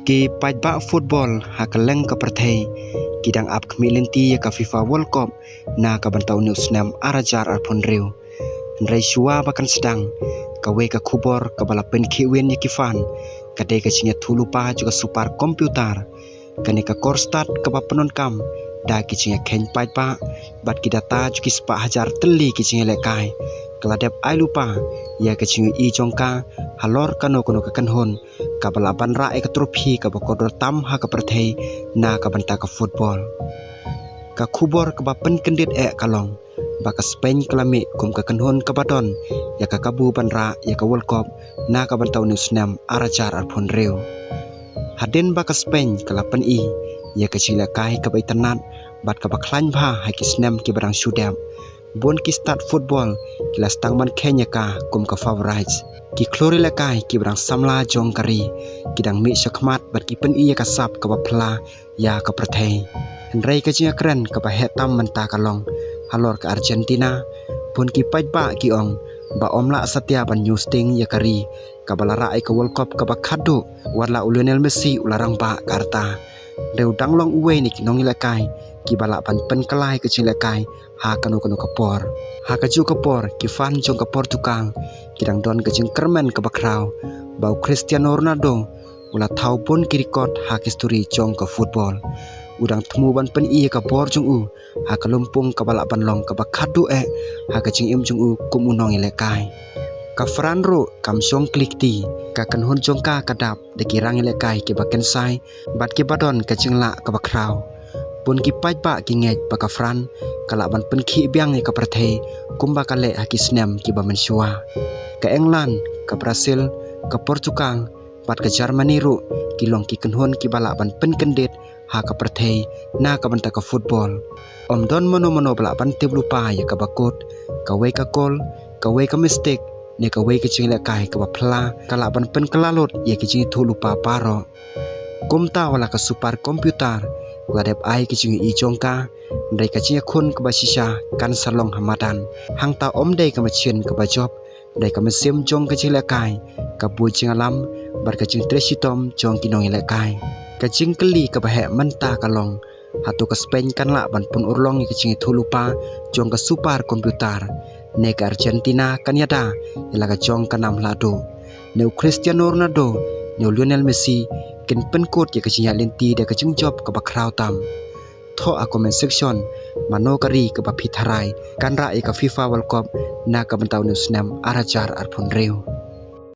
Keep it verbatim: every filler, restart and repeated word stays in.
Ki paidbah football ha kylleng ka pyrthei ki dang ap khmih lynti ïa ka FIFA World Cup na ka bynta une u snem ar hajar arphew hynriew. Hynrei shuwa ba kan sdang, kawei ka khubor kaba la pynkhih win ïa ki fan ka dei ka jingïathuhlypa jong ka super computer. Kane ka kor stad kaba pyndonkam da ki jingïakheiñ paidbah bad ki data jong ki spah hajar tylli ki jingïalehkai ka la dep ai lypa ïa ka jingïohi jong ka halor kano kano ka kynhun kaba lah ban rah ïa ka trophy kaba kordor tam ha ka pyrthei na ka bynta ka football. Ka khubor kaba pynkyndit eh ka long ba ka Spain ka la mih kum ka kynhun kaba don ïa ka kabu ban rah ïa ka World Cup na ka bynta une u snem ar hajar arphew hynriew. Hadien ba ka Spain ka la pyni ïa ka jingïalehkai kaba itynnad bad kaba khlaiñ bha ha ki snem kiba dang shu dep, bun ki stad football ki la sdang ban kheiñ ïa ka kum ka favourites. Ki khlur ïalehkai kiba dang samla jong ka ri ki dang mih shakhmat bad ki pyni ïa ka sap kaba phylla ïa ka pyrthei. Hynrei ka jingïakren kaba heh tam mynta ka long halor ka Argentina. Bun ki paidbah ki ong ba ym lah satia ban ñiewsting ïa ka ri kaba la rah ïa ka World Cup kaba khatduh, wat la u Lionel Messi u la rangbah ka rta. Hynrei u dang long uwei na ki nongïalehkai kiba lah ban pynkylla ïa ka jingïalehkai ha kano kano ka por. Ha kajuh ka por ki fan jong ka Portugal ki dang don ka jingkyrmen kaba khraw ba u Cristiano Ronaldo u la thaw bun ki record ha ka histori jong ka football. U dang thmu ban pyni ïa ka bor jong u ha ka lympung kaba lah ban long kaba khatduh eh ha ka jingim jong u kum u nongïalehkai. Ka France ruh kam shong kli kti, ka kynhun jong ka ka dap da ki rangïalehkai kiba kynsai bad kiba don ka jinglah kaba khraw. Bun ki paidbah ki ngeit ba ka France ka lah ban pynkhih biang ïa ka pyrthei kumba ka leh ha ki snem kiba mynshuwa. Ka England, ka Brazil, ka Portugal bad ka Germany ruh ki long ki kynhun kiba lah ban pynkyndit ha ka pyrthei na ka bynta ka football. Ym don mano mano ba lah ban tip lypa ïa kaba kut, kawei ka goal, kawei ka mistake ne kawei ka jingïalehkai kaba phylla ka lah ban pynkylla lut ïa ka jingïathuhlypa baroh. Kumta wat la ka super computer ka la dep ai ka jingïohi jong ka, hynrei ka jingïakhun kaba shisha kan sa long ha madan. Hangta ym dei ka machine kaba jop, dei ka mynsiem jong ka jingïalehkai, ka buit jingïalam bad ka jingtrei shitom jong ki nongïalehkai. Ka jingkylli kaba heh mynta ka long, hato ka Spain kan lah ban pynurlong ïa ka jingïathuhlypa jong ka super computer, ne ka Argentina kan ïada ïa la ka jong ka nam hlahduh? Ne u Cristiano Ronaldo ne u Lionel Messi kin pynkut ïa ka jingïaid lynti da ka jingjop kaba khraw tam? Thoh ha comment section mano ka ri kaba phi tharai kan rah ïa ka FIFA World Cup na ka bynta une u snem ar hajar arphew hynriew.